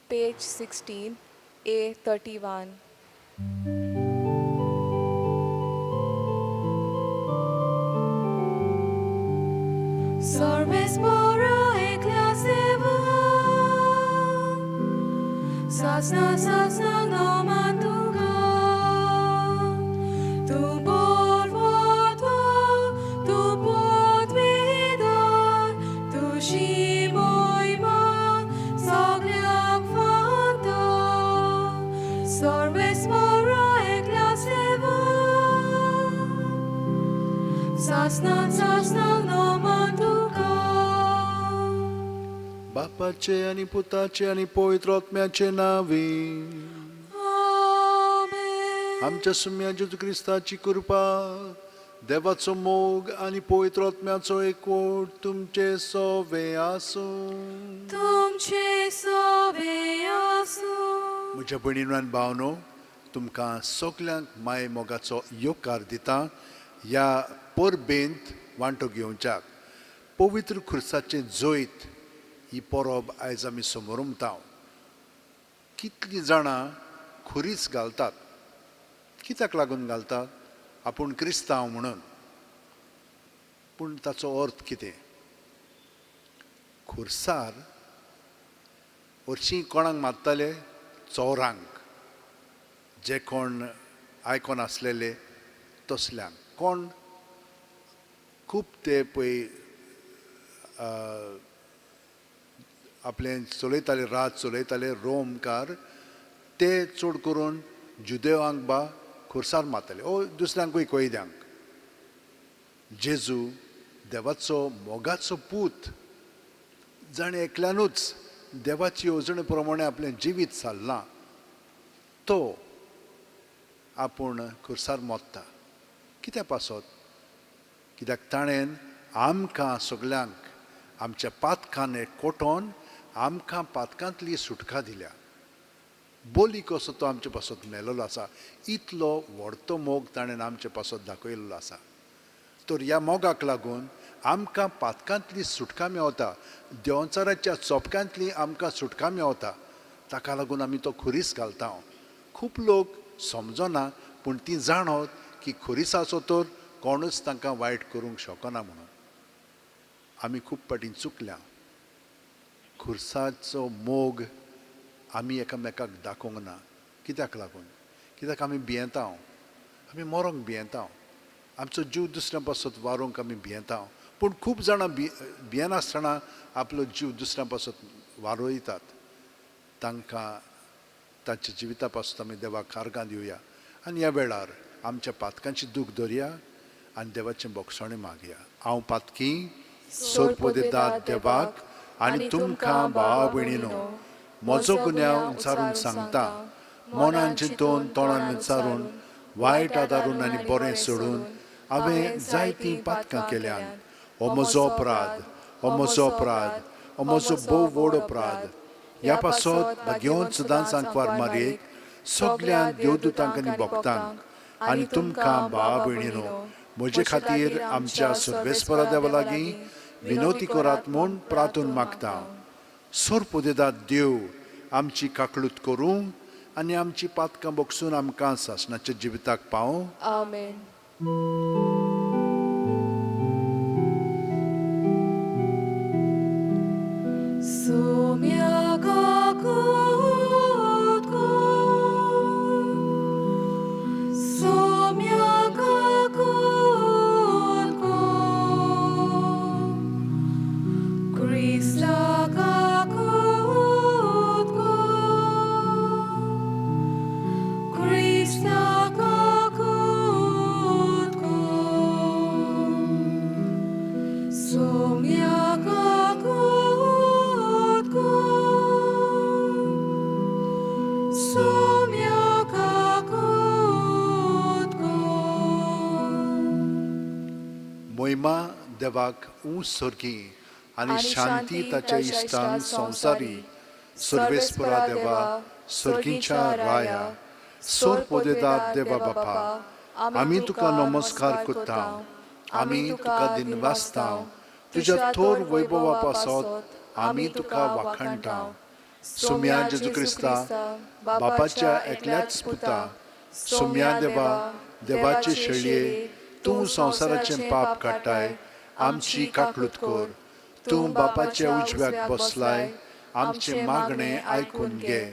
Page 16, A31. Sarvesvara eklaseva Sasna sasna namatuka Tu borvotva, tu potvida, tu shimoima saglyak fanta. Sarvesvara eklaseva Sasna sasna namatuka. बापाचे आनी पुताचे आनी पवित्र आत्म्याचे नांवे. आमेन. आमच्या सुम्या जेजू क्रिस्ताची कृपा, देवाचो मोग आनी पवित्र आत्म्याचो एकवट तुमचे सोवे आसूं. तुमचे सोवे आसूं. म्हज्या भयणीनो आनी भावनो, तुमकां सगल्यांक माय मोगाचो येवकार दिता ह्या परबेंत वांटो घेवच्याक. पवित्र खुर्साचें जैत ही परब आयज आमी समोरमता. कितलीं जाणां खुरीस घालतात, कित्याक लागून घालतात? आपूण क्रिस्तांव म्हणून. पूण ताचो अर्थ कितें? खुर्सार हरशीं कोणाक मारताले? चोरांक, जे कोण आयकोन आसलेले तसल्यांक. कोण खूब ते पळय आपलें चलयताले, रात चलयताले रोमकार, ते चड करून जुदेवांक बा खुर्सार मारताले ओ दुसऱ्यांकूय कैद्यांक. जेजू देवाचो मोगाचो पूत, जाणें एकल्यानूच देवाची येवजणे प्रमाणे आपलें जिवीत सारलां, तो आपूण खुर्सार मोडटा. कित्या पासत? कित्याक ताणें आमकां सगल्यांक आमच्या पातकान कोटोन आमकां पातकांतली सुटका दिल्या. बोली कसो तो आमचे पासत मेलोलो आसा. इतलो व्हडतो मोग ताणें आमचे पासत दाखयल्लो आसा. तर ह्या मोगाक लागून आमकां पातकांतली सुटका मेवता, देंवचाराच्या चोपक्यांतली आमकां सुटका मेवता. ताका लागून आमी तो खुरीस घालता. खूब लोक समजना, पूण ती जाणत की खुरीसाचो तर कोणूच तांकां वायट करूंक शकना म्हणून. आमी खूब फाटीं चुकल्या. खुर्साचो मोग आमी एकामेकाक दाखोवंक ना. कित्याक लागून? कित्याक आमी भियेता, आमी मरोंक भियेता, आमचो जीव दुसऱ्या पासत वारोवंक आमी भियेता. पूण खूब जाणां भियेनासतना आपलो जीव दुसऱ्या पासत वारोयतात. तांकां तांच्या जिविता पासत आमी देवाक आर्गां दिवया आनी ह्या वेळार आमच्या पातकांची दूख धरया आनी देवाचें बोगसणें मागया. हांव पातकी सोरपोदेदाद देवाक आनी तुमकां भावा भयणीनो म्हजो गुन्यांव विचारून सांगता. मनान चिंतून, तोंडान विचारून, वायट आदारून आनी बरें सोडून हांवें जायतीं पातकां केल्यान. हो म्हजो अपराध, हो म्हजो अपराध, हो म्हजो भोव व्हड अपराध. ह्या पासत भाग्यवंत सदांच आंकवार मारयेक, सगल्या देवदूतांक आनी भक्तांक आनी तुमकां भावा भयणीनो म्हजे खातीर आमच्या सर्वेस्परा देवा लागीं विनवती करात म्हूण प्रार्थून मागता. सोरपोदेदाद देव आमची काकळूत करूं आनी आमची पातकां बगसून आमकां सासणाच्या जिविताक पावूं. आमेन. मोहिमा देवाक ऊंच सोर्गी आनी शांती ताच्या इश्टान संवसारी. सर्वेस्परा देवा, सोर्गीच्या राया, सोर पोदेदार देवा बापा, आमी तुका नमस्कार करता, आमी तुका दिनवासता. तुज्या थोर वैभवा पासत आमी तुका वाखाणटा. सुम्या जेजू क्रिस्ता, बापाच्या एकल्याच पुता, सुम्या देवा, देवाचे शेळये, तूं संवसाराचें पाप काडटाय, आमची काकळूत कर. तूं बापाच्या उजव्याक बसलाय, आमचें मागणें आयकून घे.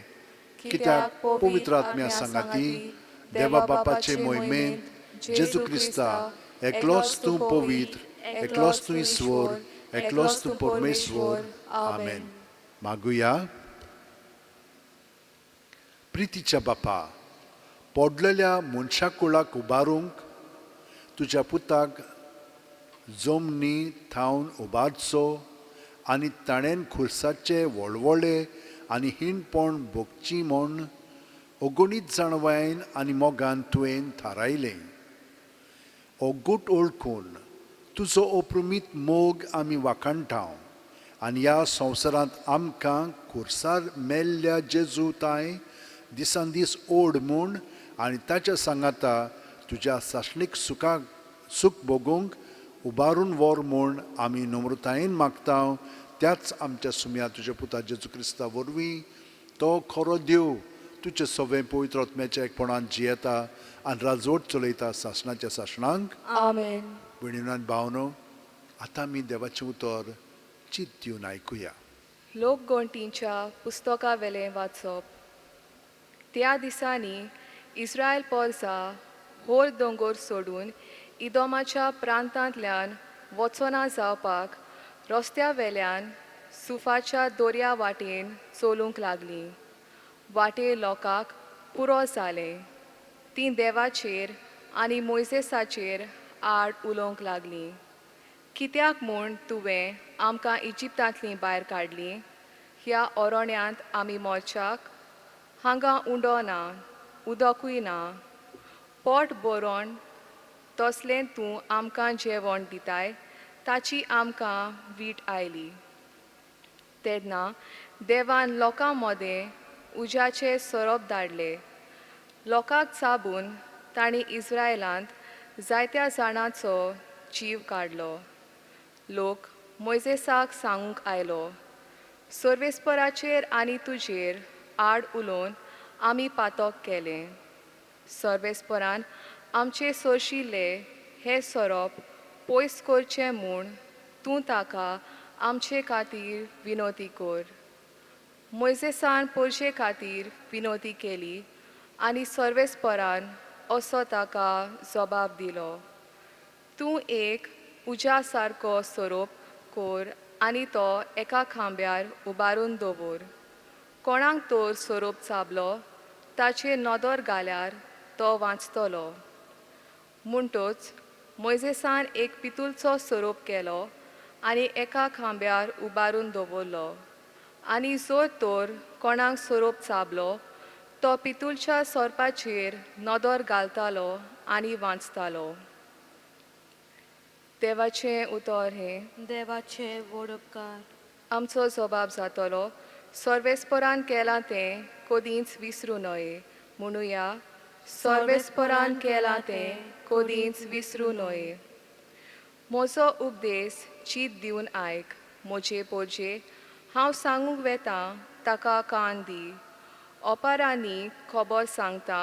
कित्याक पवित्र आत्म्या सांगाती देवा बापाचे मोहिमेंत जेजू क्रिस्ता एकलोच तूं पवित्र, एकलोच तूं ईश्वर, एकलोच तूं परमेश्वर. आमेन. मागुया. प्रितीच्या बापा, पडलेल्या मनशा कुळाक उबारूंक तुज्या पुताक जमनी थावन उबारचो आनी ताणें खुर्साचे वळवळे आनी हीणपण भोगची म्हूण अगणीत जाणवायन आनी मोगान तुवें थारायलें. हो गूट ओळखून तुजो अप्रमीत मोग आमी वाखाणटा आनी ह्या संवसारांत आमकां खुर्सार मेल्ल्या जेजू ताय दिसान दीस ओड म्हूण आनी ताच्या सांगाता तुज्या सासणीक सुखाक सूख भोगूंक उबारून व्हर म्हूण आमी नम्रतायेन मागता, त्याच आमच्या सुम्या तुज्या पुता जेजू क्रिस्ता वरवीं. तो खरो देव, तुजे सवें पवित्र आत्म्याच्या एकपणान जियेता आनी राजवट चलयता सासणाच्या सासणांक. आमेन. भयणीनो, भावनो, आतां आमी देवाचें उतर चित दिवन आयकुया. लोकगणतींच्या पुस्तकावेलें वाचप. त्या दिसांनी इस्रायल पोरसा होर दोंगोर सोडून इदोमाच्या प्रांतांतल्यान वचना जावपाक रस्त्या वेल्यान सुफाच्या दर्या वाटेन चलूंक लागलीं. वाटे लोकांक पुरो जालें. तीं देवाचेर आनी मोयजेसाचेर आड उलोवंक लागलीं. कित्याक म्हूण तुवें आमकां इजिप्तांतलीं भायर काडलीं ह्या ओरोण्यांत आमी मोरच्याक? हांगा उंडो ना, उदकूय ना. पोट भरोन तसलें तूं आमकां जेवण दिताय, ताची आमकां वीट आयली. तेन्ना देवान लोकां मदें उज्याचे सोरोप धाडले. लोकांक चाबून तांणी इस्रायलांत जायत्या जाणांचो जीव काडलो. लोक मोयजेसाक सांगूंक आयलो, सर्वेस्पराचेर आनी तुजेर आड उलोवन आमी पातक केलें. सर्वेस्परान आमचे सोंशिल्ले हे सोरोप पयस करचे म्हूण तूं ताका आमचे खातीर विनवती कर. मोयजेसान पोरशे खातीर विनवती केली आनी सर्वेस्परान असो ताका जबाब दिलो, तूं एक उज्या सारको सोरोप कर आनी तो एका खांब्यार उबारून दवर. कोणाक तर सोरोप चाबलो ताचेर नदर घाल्यार तो वांचतलो. म्हणटच मोयजेसान एक पितूलचो सोरोप केलो आनी एका खांब्यार उबारून दवरलो आनी जर तर कोणाक सोरोप चाबलो तो पितूलच्या सोरपाचेर नदर घालतालो आनी वांचतालो. देवाचें उतर हें. देवाचे व्हड उपकार. आमचो जबाब जातलो, सर्वेस्परान केलां तें कदींच विसरूं नये. म्हणुया, सर्वेस्परान केलां तें कदींच विसरूं नये. म्हजो उपदेश चीत दिवन आयक. म्हजे पोरजे, हांव सांगूंक वेतां ताका कान दी. ओपारांनी खबर सांगता,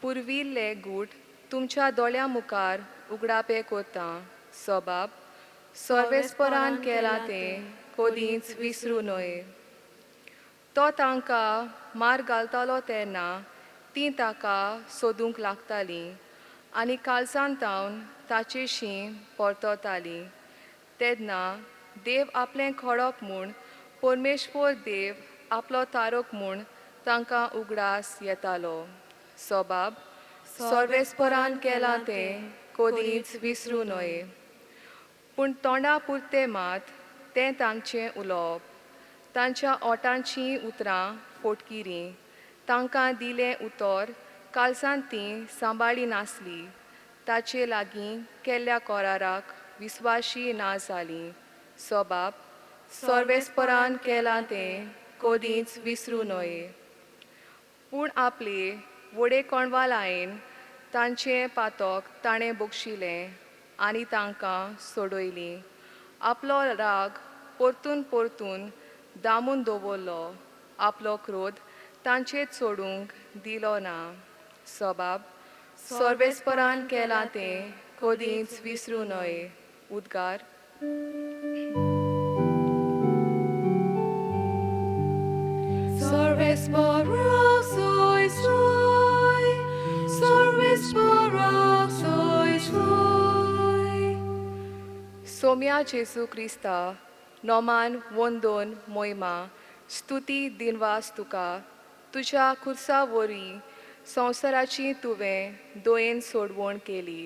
पुर्विल्ले गूट तुमच्या दोळ्यां मुखार उगडापे करता. सबाब सर्वेस्परान केलां तें कदींच विसरूं नये. तो तांकां मार घालतालो तेन्ना तीं ताका सोदूंक लागतालीं आनी काळजान तावन ताचेशी परततालीं. तेन्ना देव आपलें खडप म्हूण, परमेश्वर देव आपलो तारक म्हूण तांकां उगडास येतालो. सबाब सर्वेस्परान केलां तें कदींच विसरूं नये. पूण तोंडा पुरतें मात तें तांचें उलोवप, तांच्या ओठांचीं उतरां फोटकिरीं. तांकां दिलें उतर काळजांत तीं सांबाळी नासली. ताचे लागीं केल्ल्या कराराक विस्वाशी ना जालीं. सबाब सर्वेस्परान केलां तें कदींच विसरूं नये. पूण आपले व्हडे कोणवालायन तांचें पातक ताणें बक्षिलें आनी तांकां सोडयलीं. आपलो राग परतून परतून दामून दवरलो. आपलो क्रोध तांचेर सोडूंक दिलो ना. सबाब सर्वेस्परान केलां तें कदींच विसरूं नये. उद्गार. सोम्या जेजू क्रिस्ता नोमान वंदोन मोयमा स्तुती दिनवास तुका तुज्या खुर्सा वरवीं संवसाराची तुवें दोयेन सोडवण केली.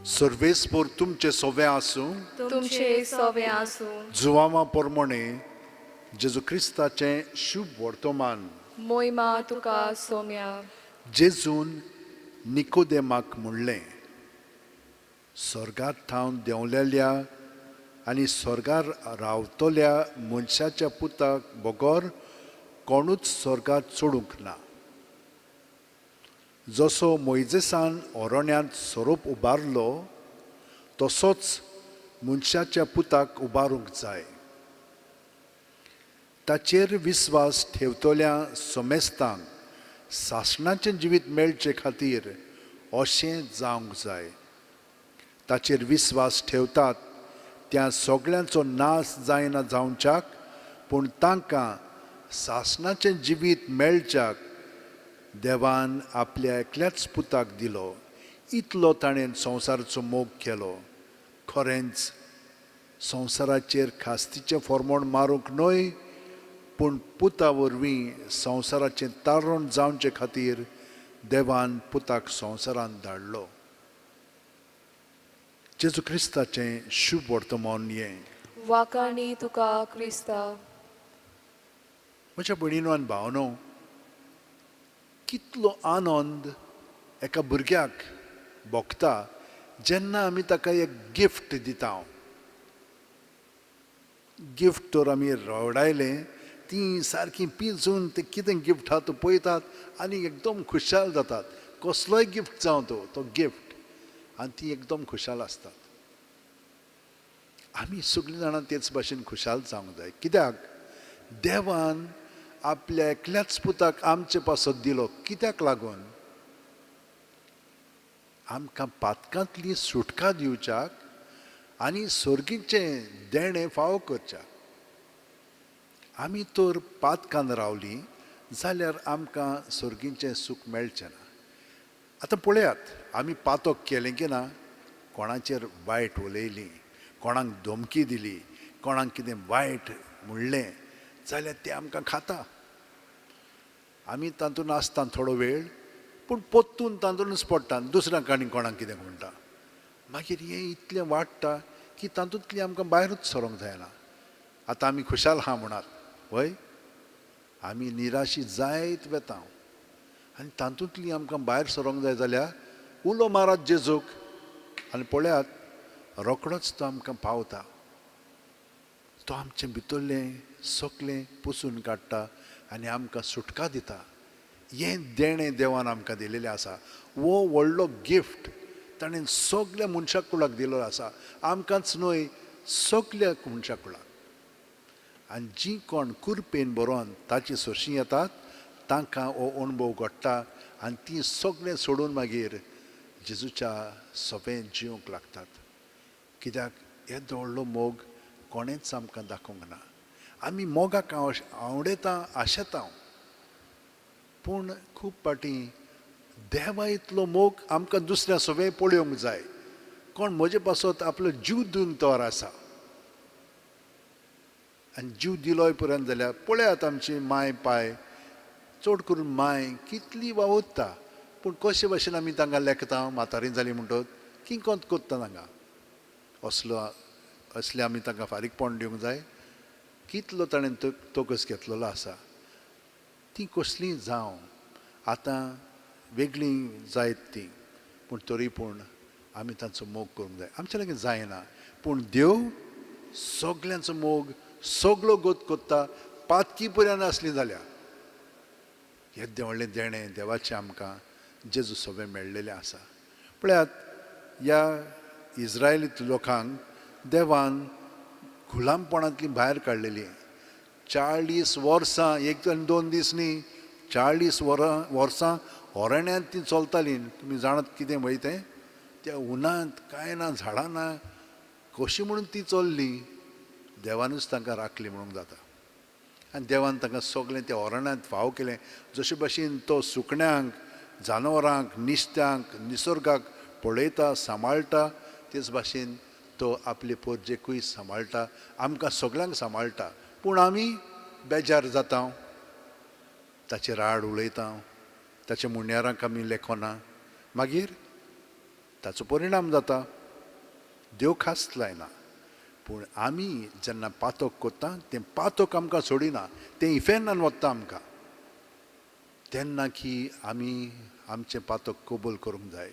सर्वेस्पोर तुमचे सोवे आसूं, तुमचे सोवे आसूं. जुवामा पोरमोणे जेजू क्रिस्ताचें शुभ वर्तमान. मोयमा तुका सोम्या. जेजून निकोदेमाक म्हणलें, स्वर्गात थावन देंवलेल्या आनी स्वर्गार रावतल्या मनशाच्या पुताक बगर कोणूच स्वर्गात चडूंक ना. जसो मोयजेसान ओरण्यांत सोरोप उबारलो तसोच मनशाच्या पुताक उबारूंक जाय. ताचेर विस्वास ठेवतल्या समेस्तांक सासणाचें जिवीत मेळचे खातीर अशें जावंक जाय. ताचेर विस्वास ठेवतात त्या सगळ्यांचो नाश जायना जावच्याक, पूण तांकां सासणाचें जिवीत मेळच्याक देवान आपल्या एकल्याच पुताक दिलो. इतलो ताणें संवसाराचो मोग केलो. खरेंच संवसाराचेर खास्तीचें फॉर्मोण मारूंक न्हय, पूण पुता वरवीं संवसाराचें तारण जावचे खातीर देवान पुताक संवसारांत धाडलो. जेजू क्रिस्ताचें शुभ वर्तमान हें. वाकाणी तुका क्रिस्ता. म्हज्या भयणीनो आनी भावनो, कितलो आनंद एका भुरग्याक भोगता जेन्ना आमी ताका एक गिफ्ट दिता. गिफ्ट तर आमी रवडायलें तीं सारकीं पिंजून तें कितें गिफ्ट आहा तो पळयतात आनी एकदम खुशाल जातात. कसलोय गिफ्ट जावं तो तो गिफ्ट, आनी ती एकदम खुशाल आसतात. आमी सगळीं जाणां तेच भाशेन खुशाल जावंक जाय. कित्याक देवान आपल्या एकल्याच पुताक आमचे पासत दिलो. कित्याक लागून? आमकां पातकांतली सुटका दिवच्याक आनी सर्गीचें देणें फावो करच्याक. आमी तर पातकान रावलीं जाल्यार आमकां सर्गीचें सूख मेळचें ना. आतां पळयात, आमी पातक केलें की ना, कोणाचेर वायट उलयलीं, कोणाक धमकी दिली, कोणाक कितें वायट म्हणलें जाल्यार तें आमकां खाता. आमी तातूंत आसता थोडो वेळ, पूण पोत्तून तातूंतच पडटा, दुसऱ्यांक आनी कोणाक कितें म्हणटा. मागीर हें इतलें वाडटा की तातूंतली आमकां भायरूच सरोंक जायना. आतां आमी खुशाल आहा म्हणात, वय आमी निराशी जायत वेता आनी तातूंतली आमकां भायर सरोंक जाय जाल्यार उलो मारात जेजूक आनी पळयात रोकडोच तो आमकां पावता. तो आमचें भितरलें सगलें पुसून काडटा आनी आमकां सुटका दिता. हें देणें देवान आमकां दिलेलें आसा. हो व्हडलो गिफ्ट ताणें सगल्या मनशाक कुळाक दिल्लो आसा, आमकांच न्हय सगल्या मनशाक कुळाक. आनी जीं कोण कुरपेन बरोवन ताची सरशीं येतात तांकां हो अणभव घडटा आनी तीं सगळें सोडून मागीर जेजूच्या सोंपें जिवंक लागतात. कित्याक येदो व्हडलो मोग कोणेंच आमकां दाखोवंक ना. आमी मोगाक आवडेता आशेता, पूण खूब फावटी देवा इतलो मोग आमकां दुसऱ्या सोबें पळोवंक जाय. कोण म्हजे पासत आपलो जीव दिवंक तयार आसा आनी जीव दिलोय पर्यंत जाल्यार पळयात आमची माय पाय, चड करून माय कितली वावुरता, पूण कशे भाशेन आमी तांकां लेखता म्हातारी जाली म्हणटत किंकोत कोत्ता तांकां. असलो असलें आमी तांकां फारीकपण दिवंक जाय. कितलो ताणें तोकस घेतलेलो आसा. तीं कसलीं जावं आतां वेगळीं जायत तीं, पूण तरी पूण आमी तांचो मोग करूंक जाय. आमच्या लागीं जायना, पूण देव सगल्यांचो मोग सगलो गोत कोत्ता, पातकी पर्यंत आसली जाल्यार. येद्दें व्हडलें देणें देवाचें आमकां जेजू सोबें मेळ्ळेलें आसा. पळयात, ह्या इस्रायलीत लोकांक देवान गुलामपणांतली भायर काडलेली. 40 वर्सां, एक आनी 2 दीस न्ही, 40 वर्सां अरण्यांत ती चलताली. तुमी जाणात कितें वय तें, त्या उनांत कांय ना, झाडां ना, कशी म्हणून ती चल्ली. देवानूच तांकां राखली म्हणूंक जाता. आनी देवान तांकां सगळें त्या अरण्यांत फाव केलें. जशे भाशेन तो सुकण्यांक, जानवरांक, निस्त्यांक, निसर्गाक पळयता, सांबाळटा, तेच भाशेन तो आपले पोरजेकूय सांबाळटा, आमकां सगळ्यांक सांबाळटा. पूण आमी बेजार जाता, ताचे राड उलयता, ताच्या मुण्यारांक आमी लेखना, मागीर ताचो परिणाम जाता. देव खास लायना. पूण आमी जेन्ना पातक करता तें पातक आमकां सोडिना, तें इफेर्नान वता आमकां. तेन्ना की आमी आमचें पातक कबूल करूंक जाय.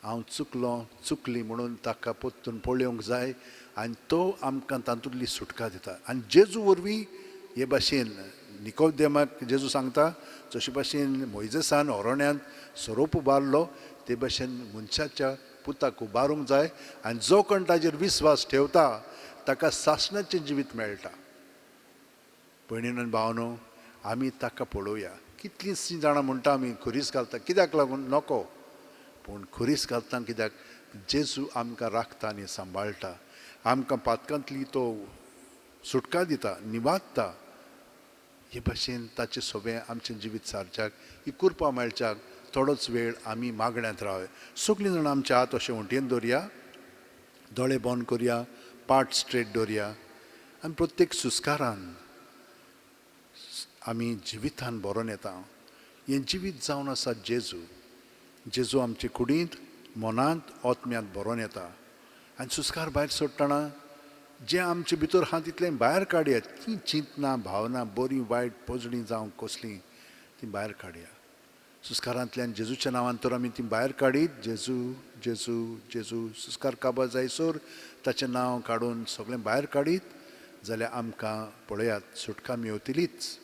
हांव चुकलो, चुकली म्हणून ताका परतून पळोवंक जाय आनी तो आमकां तातूंतली सुटका दिता. आनी जेजू वरवीं हे भाशेन निकोदेमाक जेजू सांगता, जशे भाशेन मोयजेसान अरण्यांत सोरोप उबारलो ते भाशेन मनशाच्या पुताक उबारूंक जाय आनी जो कोण ताजेर विस्वास ठेवता ताका सासणाचें जिवीत मेळटा. भयणीन आनी भावनो, आमी ताका पळोवया. कितलींशीं जाणां म्हणटा आमी खुरीस घालता, कित्याक लागून नको, पूण खुरीस घालता कित्याक जेजू आमकां राखता आनी सांबाळटा, आमकां पातकांतली तो सुटका दिता, निवादता. हे भाशेन ताचें सोबें आमचें जिवीत सारच्याक, ही कुरपा मेळच्याक थोडोच वेळ आमी मागण्यांत रावया. सगळीं जाणां आमचे हात अशें वंटयेन दवरया, दोळे बंद करया, पाट स्ट्रेट दवरया आनी प्रत्येक सुस्कारान आमी जिवितान भरोन येता. हें जिवीत जावन आसा जेजू. जेजू आमचे कुडींत, मनांत, आत्म्यांत भरोन येता आनी सुस्कार भायर सोडटना जें आमचे भितर आहा तितलें भायर काडया. तीं चिंतनां, भावना, बरीं वायट, पोजडीं जावं कसलीं, तीं भायर काडया. सुस्कारांतल्यान जेजूच्या नांवान तर आमी ती भायर काडीत, जेजू जेजू जेजू सुस्कार काबार जायसर ताचें नांव काडून सगळें भायर काडीत जाल्यार आमकां पळयात सुटका मेवतलीच.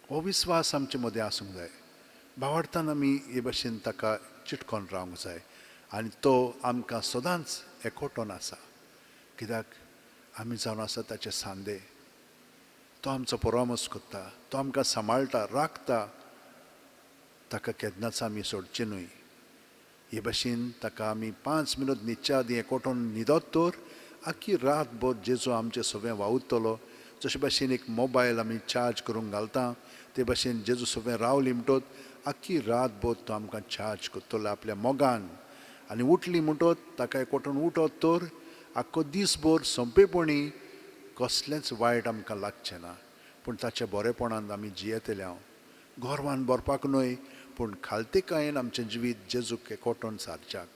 हो विस्वास आमचे मदें आसूंक जाय. भावार्थान आमी हे भाशेन ताका चिटकोन रावंक जाय आनी तो आमकां सदांच एकवटोन आसा. कित्याक आमी जावन आसा ताचे सांदे. तो आमचो परामर्श करता, तो आमकां सांबाळटा, राखता. ताका केन्नाच आमी सोडचें न्हय. हे भाशेन ताका आमी 5 मिनट न्हिदच्या आदीं एकवटोन न्हिदत तर आख्खी रातभर जेजू आमचें सगळें वावुरतलो. जशे भाशेन एक मोबायल आमी चार्ज करूंक घालता ते भाशेन जेजू सगळें रावली म्हणटत आख्खी रातभर तो आमकां चार्ज करतलो आपल्या मोगान. आनी उठली म्हणटत ताका एकवटोन उठत तर आख्खो दीसभर सोंपेपणी कसलेंच वायट आमकां लागचें ना. पूण ताच्या बरेपणान आमी जियेतले. हांव गोरवान भरपाक न्हय, पूण खालतेकायेन आमचें जिवीत जेजूक एकवटोन सारच्याक.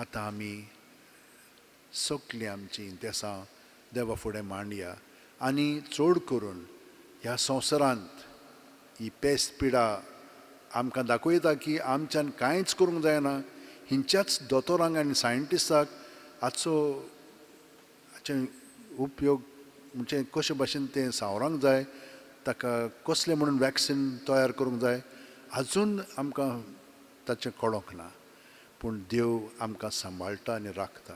आतां आमी सगळीं आमचीं इंतेसां देवा फुडें मांडया आनी चड करून ह्या संवसारांत ही पेस्त पिडा आमकां दाखयता की आमच्यान कांयच करूंक जायना. हिंच्याच दोतोरांक आनी सायंटिस्टाक हाचो हाचे उपयोग म्हणजे कशे भाशेन तें सावरांक जाय, ताका कसलें म्हणून वॅक्सिन तयार करूंक जाय, आजून आमकां ताचें कळोंक ना. पूण देव आमकां सांबाळटा आनी राखता.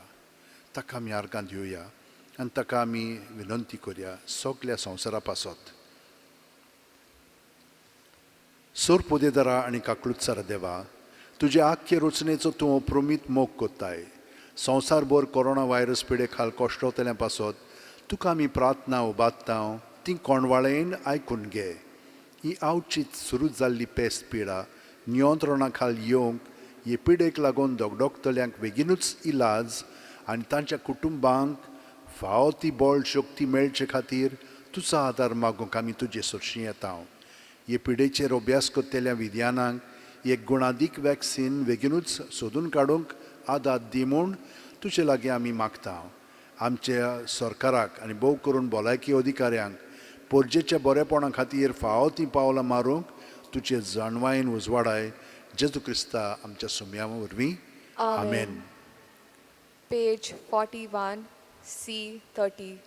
ताका आमी आर्गां दिवया आनी ताका आमी विनंती करया सगल्या संवसारा पासत. सोर पोदेदारा आनी काकळुत्सारा देवा, तुजे आख्खे रचनेचो तूं अप्रमीत मोग कोत्ताय. संवसारभर कोरोना व्हायरस पिडे खाल कश्टवतल्या पासत तुका आमी प्रार्थना उबारता, ती कोणवाळेन आयकून घे. ही आवचीत सुरू जाल्ली पेस्त पिडा नियंत्रणा खाल येवंक हे पिडेक लागून दगदगतल्यांक बेगीनूच इलाज आनी तांच्या कुटुंबांक फावो ती बळ शक्ती मेळचे खातीर तुजो आदार मागूंक आमी तुजे सरशीं येता. हे पिडेचेर अभ्यास करतल्या विज्ञानांक एक गुणादीक वॅक्सिन बेगीनूच सोदून काडूंक आदार दी म्हूण तुजे लागीं आमी मागता. आमच्या सरकाराक आनी भोव करून भलायकी अधिकाऱ्यांक पोरजेच्या बरेपणा खातीर फावो तीं पावलां मारूंक तुजे जाणवायेन उजवाडाय. जेजू क्रिस्ता आमच्या सुम्या वरवीं, आमेन. Page 41, C 30.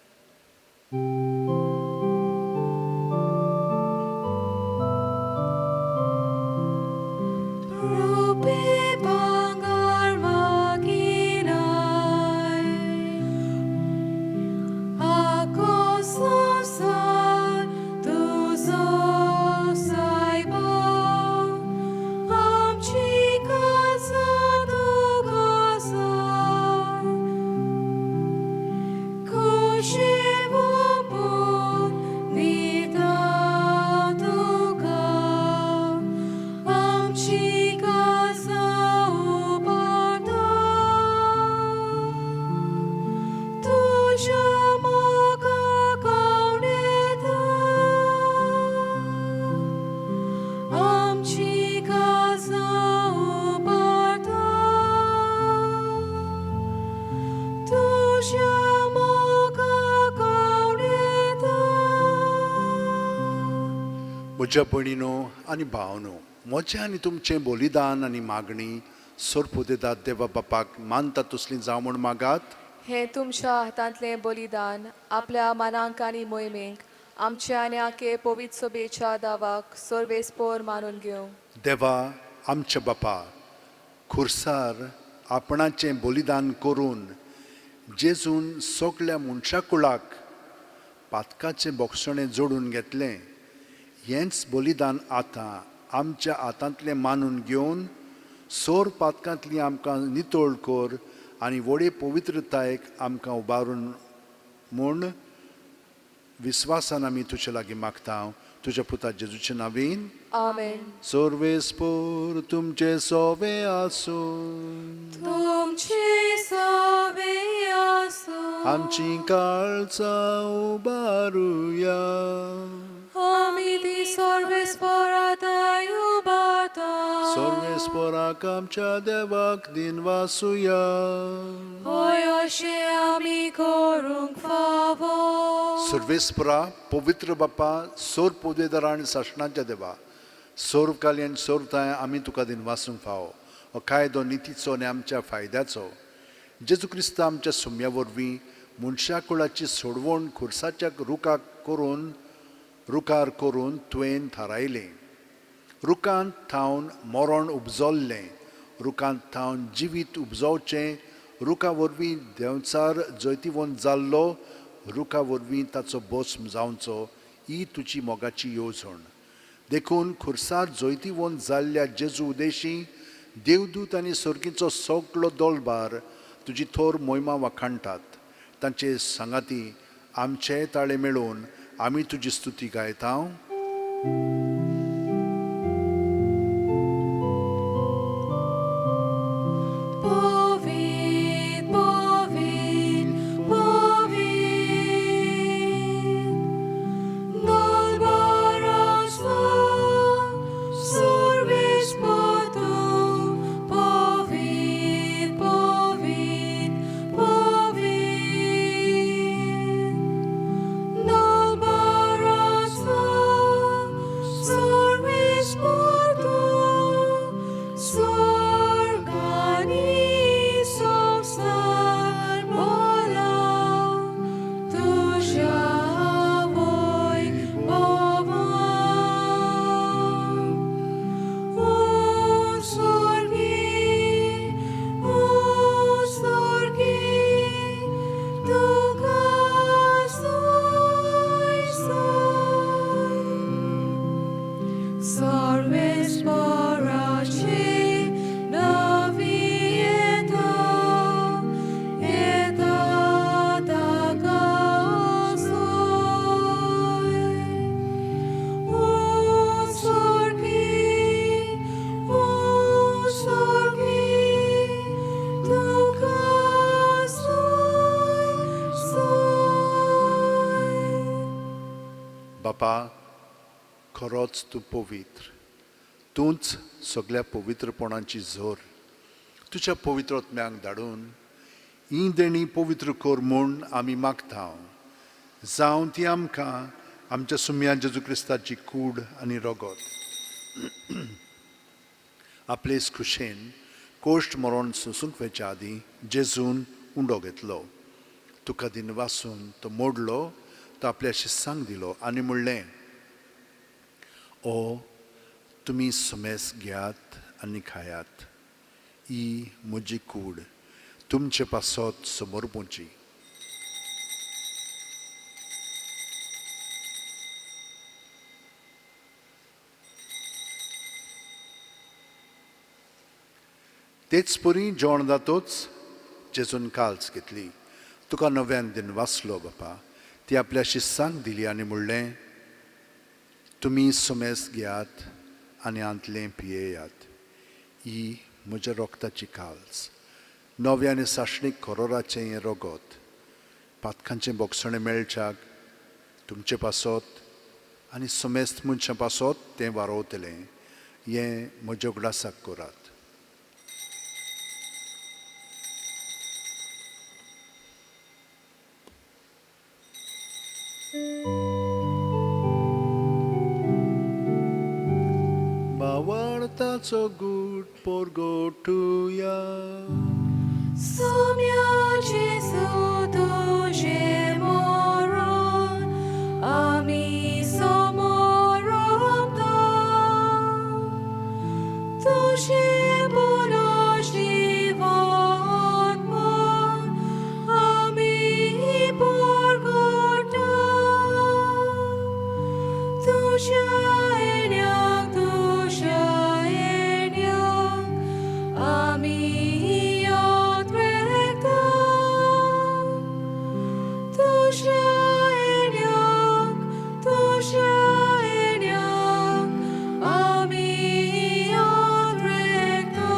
म्हज्या भयणीनो आनी भावनो, म्हजें आनी तुमचें बलिदान आनी मागणी सोरपुदेदात देवा बापाक मानता तसली जावं म्हूण मागात. हें तुमच्या हातांतलें बलिदान आपल्या मानांक आनी मोहिमेक आमच्या आनी आके पवित्र सभेच्या दावाक सर्वेस्पोर मानून घेवं. देवा आमच्या बापा, खुर्सार आपणाचें बलिदान करून जेजून सगल्या मनशा कुळाक पातकाचें बोगसणें जोडून घेतलें. हेंच बलिदान आतां आमच्या हातांतलें मानून घेवन सोर पातकांतली आमकां नितळ कर आनी व्हडे पवित्रतायेक आमकां उबारून म्हूण विस्वासान आमी तुजे लागीं मागता, तुज्या पुता जेजूचे नावीन. आमेन. सर्वेस्पोर तुमचे सोवे आसूं. तुमचे सवे आसूं. आमची काळजां उबारुया. आमी ती सर्वेस्पराताय उबारता. सर्वेस्पोराक आमच्या देवाक दिनवासुया. होय अशें आमी करूंक फावो. सर्वेस्परा पवित्र बापा, सोर पोदेदारा आनी सासणाच्या देवा, सोर्वकाली आनी सोर्वताय आमी तुका दिनवासूंक फावो. हो कायदो नितीचो आनी आमच्या फायद्याचो. जेजू क्रिस्त आमच्या सुम्या वरवीं मनशा कुळाची सोडवण खुर्साच्या रुखाक करून रुखार करून तुवें थारायलें. रुखांत थावन मरण उपजल्लें, रुखांत थावन जिवीत उपजोवचें, रुखा वरवीं देंवचार जैतिवंत जाल्लो, रुखा वरवीं ताचो भस्म जावचो, ही तुजी मोगाची येवजण. देखून खुर्सार जैतिवंत जाल्ल्या जेजू उदेशी देवदूत आनी सर्गीचो सगळो दोलबार तुजी थोर मोहिमा वाखाणटात. तांचे सांगाती आमचे ताळे मेळोवन आमी तुजी स्तुती गायता. पवित्र, पवित्र, पवित्र, दोलबाराचो सर्वेस्पर तूं. पवित्र, पवित्र, पवित्र, दोलबाराचो सर्वेस्पर तूं. स्वर्ग आनी संवसार भरला तुज्या वैभवान. ओ स्वर्गी, ओ स्वर्गी, तुका स्तुय स्तुय. सर्वेस्पराचे नांवी येता, येता ताका स्तुय. ओ स्वर्गी, ओ स्वर्गी, तुका स्तुय स्तुय. बापा, खरोच तूं पवित्र, तूंच सगळ्या पवित्रपणाची झर. तुज्या पवित्र आत्म्याक धाडून ही देणी पवित्र कर म्हूण आमी मागता, जावं ती आमकां आमच्या सुम्या जेजू क्रिस्ताची कूड आनी रगत. आपलेच खुशेन कोश्ट मरण सोंसूंक वचच्या आदीं जेजून उंडो घेतलो, तुका दिनवासून तो मोडलो, तो आपल्या शिस्सांक दिलो आनी म्हणलें, ओ तुमी सुमेस घेयात आनी खायात, ही म्हजी कूड तुमचे पासत समर्पूची. तेच परी जेवण जातोच जेजून काल्स घेतली, तुका नव्यान दिनवासलो बापा, ती आपल्या शिस्सांक दिली आनी म्हणलें, तुमी सुमेस घेयात आनी आंतलें पियेयात, ही म्हज्या रोगताची काल्स, नव्या आनी सासणीक कोरोराचें हें रगत, पातकांचें बोगसणें मेळच्याक तुमचे पासत आनी समेस्त मनशां पासत तें वारोवतलें, हें म्हज्या उगडासाक करात. मोगाचो गूट पोरगोटुया. Sommia Gesù तुझे moron, ami somoropta. तुझे पुनर्जीवन mon, ami porgota. तुझ्या येण्याक, आमी याद रेखता. तुझ्या येण्याक, आमी याद रेखता.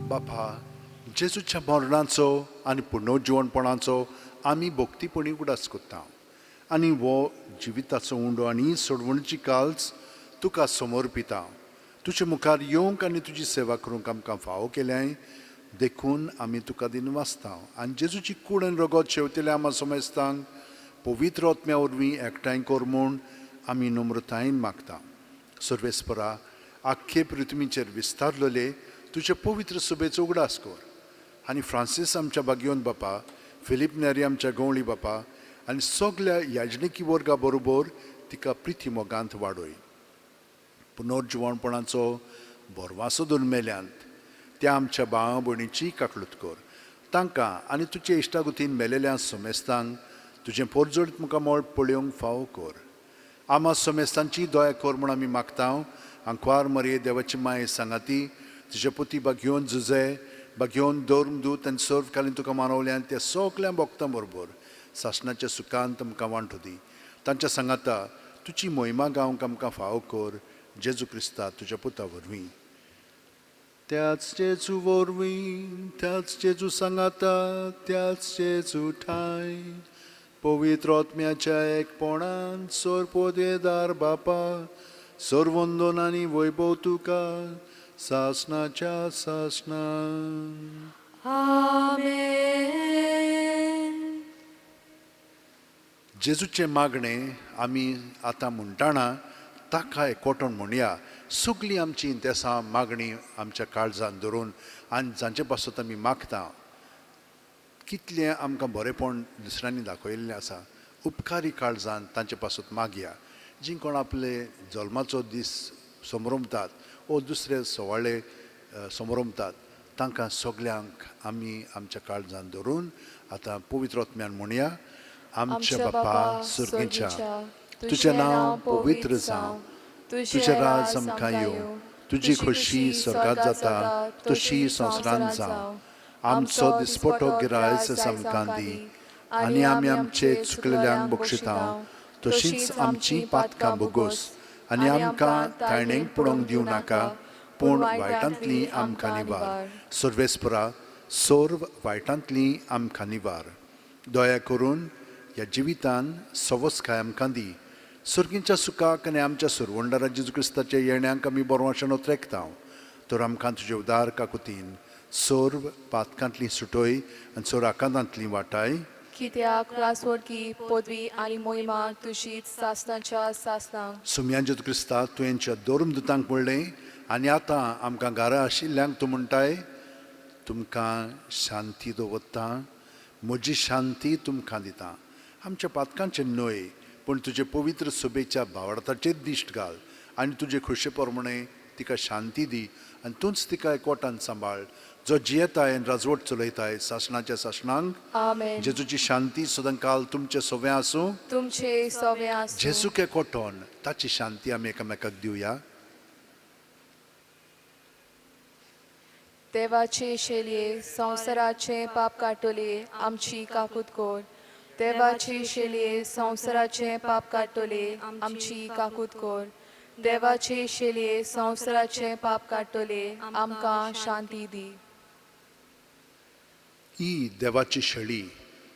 बापा, जेजूच्या मरणाचो आनी पुनर्जिवणपणाचो आमी भक्तीपणी उगडास करता आनी हो जिविताचो उंडो आनी सोडवणीची काल्स तुका समर्पिता. तुजे मुखार येवंक आनी तुजी सेवा करूंक आमकां फावो केल्याय देखून आमी तुका दिनवासता आनी जेजूची कूड आनी रगत शेवतेल्या आमा समेस्तांक पवित्र आत्म्या वरवीं एकठांय कर म्हूण आमी नम्रतायेन मागता. सर्वेस्परा, आख्खे पृथ्वीचेर विस्तारलेले तुजे पवित्र सभेचो उगडास कर आनी फ्रांसीस आमच्या बागयोन बापा, फिलीप नेरी आमच्या गवळी बापा आनी सगल्या याजनिकी वर्गा बरोबर तिका प्रिती मोगांत वाडय. पुनर्जिवणपणाचो भरवासो धरून मेल्यांत त्या आमच्या भावा भयणीची काकळूत कर. तांकां आनी तुजे इश्टागुतीन मेलेल्या समेस्तांक तुजें पोरजोडीत मुखामळ पळोवंक फावो कर. आमा समेस्तांची दया कर म्हूण आमी मागता. आंकवार मरये देवाची माये सांगाती तुजे पुती बागयोन जुजे बागयोन धर्मदूत आनी सर्वकालीन तुका मानवल्यान त्या सगल्या भक्तां बरोबर सासणाच्या सुखान तुमकां वांटू दी. तांच्या सांगाता तुजी मोहिमा गावंक आमकां फावो कर. जेजू क्रिस्ता तुज्या पुता वरवीं. त्याच जेजू वरवीं, त्याच जेजू सांगाता, त्याच जेजू ठाय पवित्र आत्म्याच्या एकपणान सोरपोदेदार बापा, सर्वंदन आनी वैभव तुका सासणाच्या सासणान. आमेन. जेजूचें मागणें आमी आतां म्हणटाना ताका एकवटून म्हणया. सगळीं आमची इंतेसां मागणी आमच्या काळजान धरून आनी जांचे पासत आमी मागता कितलें आमकां बरेंपण दुसऱ्यांनी दाखयल्लें आसा, उपकारी काळजान तांचे पासत मागया. जीं कोण आपले जल्माचो दीस समरमतात ओ दुसरे सुवाळे समरमतात तांकां सगल्यांक आमी आमच्या काळजान धरून आतां पवित्र आत्म्यान म्हणया. आमच्या बापा सर्गीच्या, तुजें नांव पवित्र जावं, तुजें राज आमकां येवं, तुजी खोशी स्वर्गात जाता तशी संवसारांत जावं. आमचो दिसपटो गिरायस आमकां दी आनी आमी आमचे चुकलेल्यांक बक्षिता तशींच आमची पातकां भोगोस आनी आमकां ताणेंक पडोवंक दिवं नाका, पूण वायटांतली आमकां निवार. सर्वेस्परा, सर्व वायटांतली आमकां निवार. दया करून ह्या जिवितान सवसकाय आमकां दी. सर्गींच्या सुखाक आनी आमच्या सुरवंडारा जेजू क्रिस्ताच्या येण्याक आमी बरवाशेन ओतरेकता. तर आमकां तुजे उदार काकुतीन सर्व पातकांतली सुटय आनी सर्व आकांतांतली वाटाय. कित्याक रासवडकी पदवी आनी मोहिमा तुजीच सासणाच्या सासणांक. सुम्या जेजू क्रिस्ता, तुवेंच्या धर्मदुतांक म्हणलें आनी आतां आमकां घरा आशिल्ल्यांक तूं म्हणटाय, तुमकां शांती दवरता, म्हजी शांती तुमकां दिता. आमच्या पातकांचें न्हय पूण तुजे पवित्र सभेच्या भावार्थाचेर दिश्ट घाल आनी तुजे खोशे प्रमाणे तिका शांती दी आनी तूंच तिका एकवटान सांबाळ, जो जियेताय आनी राजवट चलयताय सासणाच्या सासणांक. आमेन. जेजूची शांती सदांकाल तुमचे सोवे आसूं. तुमचे सोवे आसूं. जेजूक एकवटोन ताची शांती आमी एकामेकाक दिवया. देवाचे शेलये संवसाराचे पाप काडटले आमची काकूत कर. देवाचे शेलये संवसाराचे पाप काडटले आमची काकूत कर. देवाचे शेलये संवसाराचे पाप काडटले आमकां शांती दी. ही देवाची शेळी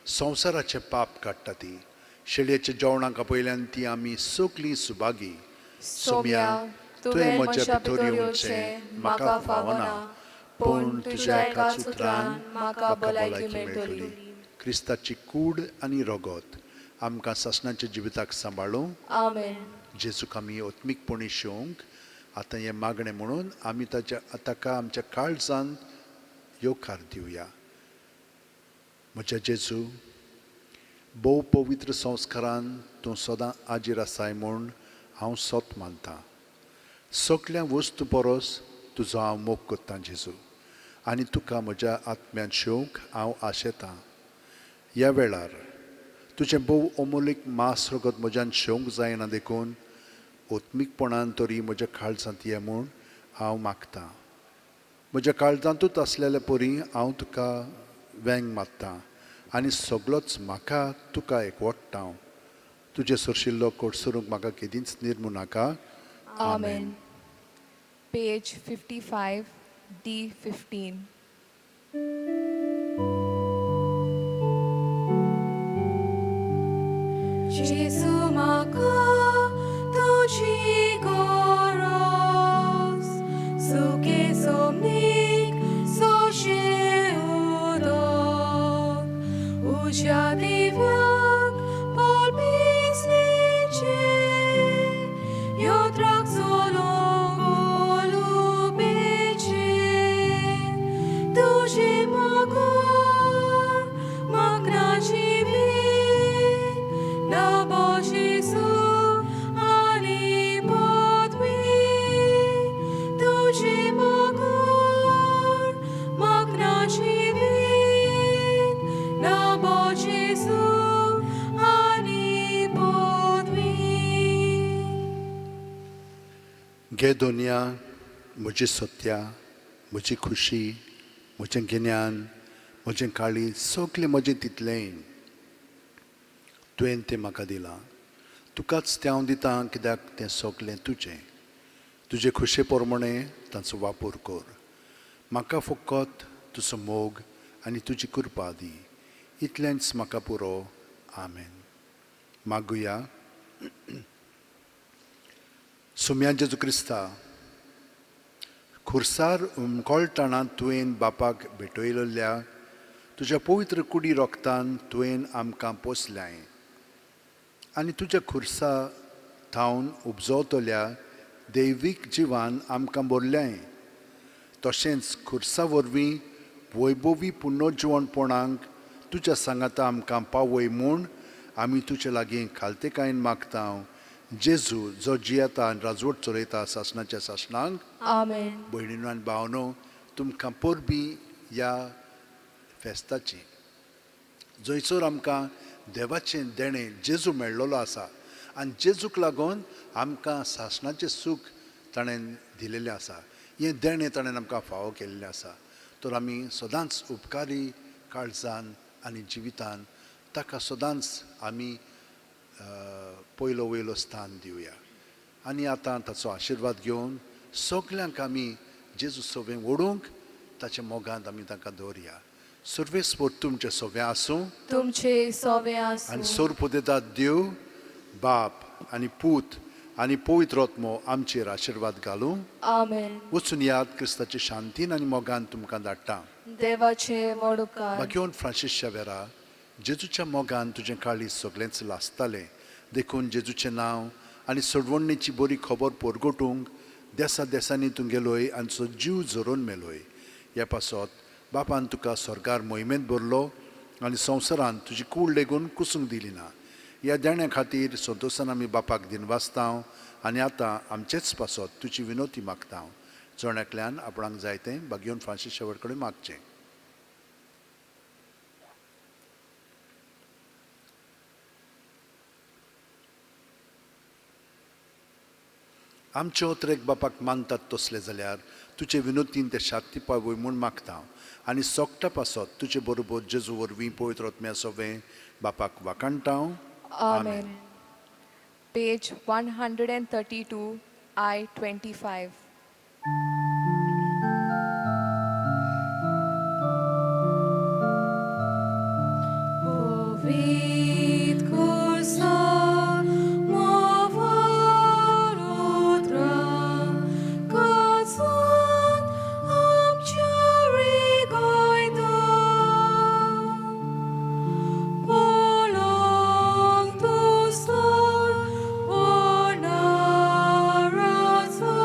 संवसाराचें पाप काडटा. ती शेळयेच्या जेवणाक आपयल्यान ती आमी सगळीं सुभागी. सोम्या, तुवें म्हज्या भितर येवचें म्हाका फावना, पूण तुज्या एकाच उतरान म्हाका भलायकी मेळटली. क्रिस्ताची कूड आनी रगत आमकां सासणाच्या जिविताक सांबाळूं. आमेन. जेजूक आमी आत्मीकपणी शेवंक आतां हें मागणें म्हणून आमी ताच्या ताका आमच्या काळजान येवकार दिवया. म्हज्या जेजू, भोव पवित्र संस्कारान तूं सदां आजीर आसाय म्हूण हांव सत मानतां. सगल्या वस्तू परस तुजो हांव मोग करतां जेजू, आनी तुका म्हज्या आत्म्यान शेवंक हांव आशेतां. ह्या वेळार तुजें भोव अमोलीक मास रगत म्हज्यान शेवंक जायना देखून आत्मीकपणान तरी म्हज्या काळजांत ये म्हूण हांव मागतां. म्हज्या काळजांतूच आसलेले परी हांव तुका वेंग मारतां आनी सगलोच म्हाका तुका एकवटता. तुजें सरशिल्लो कोटसरूंक म्हाका केदींच निर्मू नाका. आमेन. Page 55, D15. Jesu म्हाका तुजी गरज, सुके सोमनीक सोशे उदक, उज्या दिव्याक पोलपिसलेचे, योत्राक चलोवंक ओलुपेचे, तुजे बगर म्हाका ना जिवीत, ना जेजू आनी पदवी, तुजे बगर म्हाका ना जिवीत, ना जेजू आनी पदवी. घे दोनया म्हजी सत्या, म्हजी खुशी, म्हजें गिन्यान, म्हजें काळीज, सगलें म्हजें तितलें तुवें तें म्हाका दिलां. तुकाच तें हांव दितां कित्याक तें सगलें तुजें. तुजे खुशे प्रमाणें तांचो वापर कर. म्हाका फकत तुजो मोग आनी तुजी कृपा दी, इतलेंच म्हाका पुरो. आमेन. मागुया. सुम्या जेजू क्रिस्ता, खुर्सार उमकळटना तुवें बापाक भेटयल्ल्या तुज्या पवित्र कुडी रोगतान तुवें आमकां पोसल्याय आनी तुज्या खुर्सा थावन उपजवतल्या दैवीक जिवान आमकां भरल्याय. तशेंच खुर्सा वरवीं वैभवी पुनर्जिवणपणाक तुज्या सांगाता आमकां पावय म्हूण आमी तुजे लागीं खालतेकायेन मागता. जेजू जो जियेता आनी राजवट चलयता सासणाच्या सासणांक. आमेन. भयणीनो आनी भावनो, तुमकां परबीं ह्या फेस्ताची, जंयसर आमकां देवाचें देणें जेजू मेळ्ळलो आसा आनी जेजूक लागून आमकां सासणाचें सूख ताणें दिलेलें आसा. हें देणें ताणें आमकां फावो केल्लें आसा. तर आमी सदांच उपकारी काळजान आनी जिवितान ताका सदांच आमी पयलो वयलो स्थान दिवया. आनी आतां ताचो आशिर्वाद घेवन सगल्यांक आमी जेजू सवें ओडूंक ताच्या मोगांत आमी तांकां दवरया. सर्वेस्पर तुमचें सवें आसूं, तुमचे सोवे आनी आसूं. सोरपुदेतात देव बाप आनी पूत आनी पवित्र आत्मो आमचेर आशिर्वाद घालूं. आमेन. वचून याद क्रिस्ताचे शांतीन आनी मोगान तुमकां धाडटा. देवाचे व्हड उपकार. बागेवन फ्रांसीस शावेरा, जेजूच्या मोगान तुजें काळीज सगळेंच लासतालें देखून जेजूचें नांव आनी सोडवणेची बरी खबर परगटूंक देसा देसांनी तूं गेलोय आनी तुजो जीव झरोवन मेलोय. ह्या पासत बापान तुका स्वर्गार मोहिमेंत भरलो आनी संवसारांत तुजी कूड लेगून कुसूंक दिली ना. ह्या देण्या खातीर संतोशान आमी बापाक दिनवासता आनी आतां आमचेच पासत तुजी विनोती मागता. जण एकल्यान आपणाक जाय तें बागेवन फ्रांसीस शावेर कडेन मागचें. आमचे ओतरेक बापाक मानतात तसले जाल्यार तुजे विनोतीन ते शांती पावय म्हूण मागता आनी सोगटा पासत तुजे बरोबर जेजू वरवीं पवित्र आत्म्या सोवें बापाक वाखाणटा. आमेन. Page 132, I25. Povit cursa movar otra, cazan amciari goida. Polong tustor ornarazo,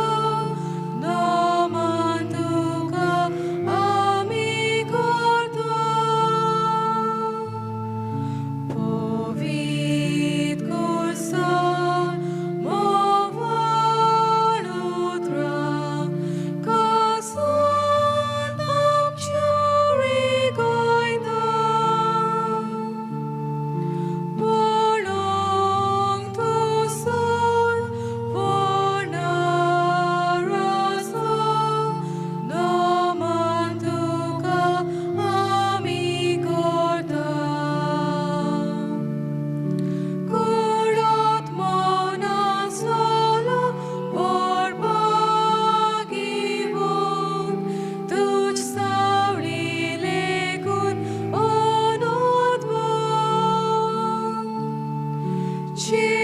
Ci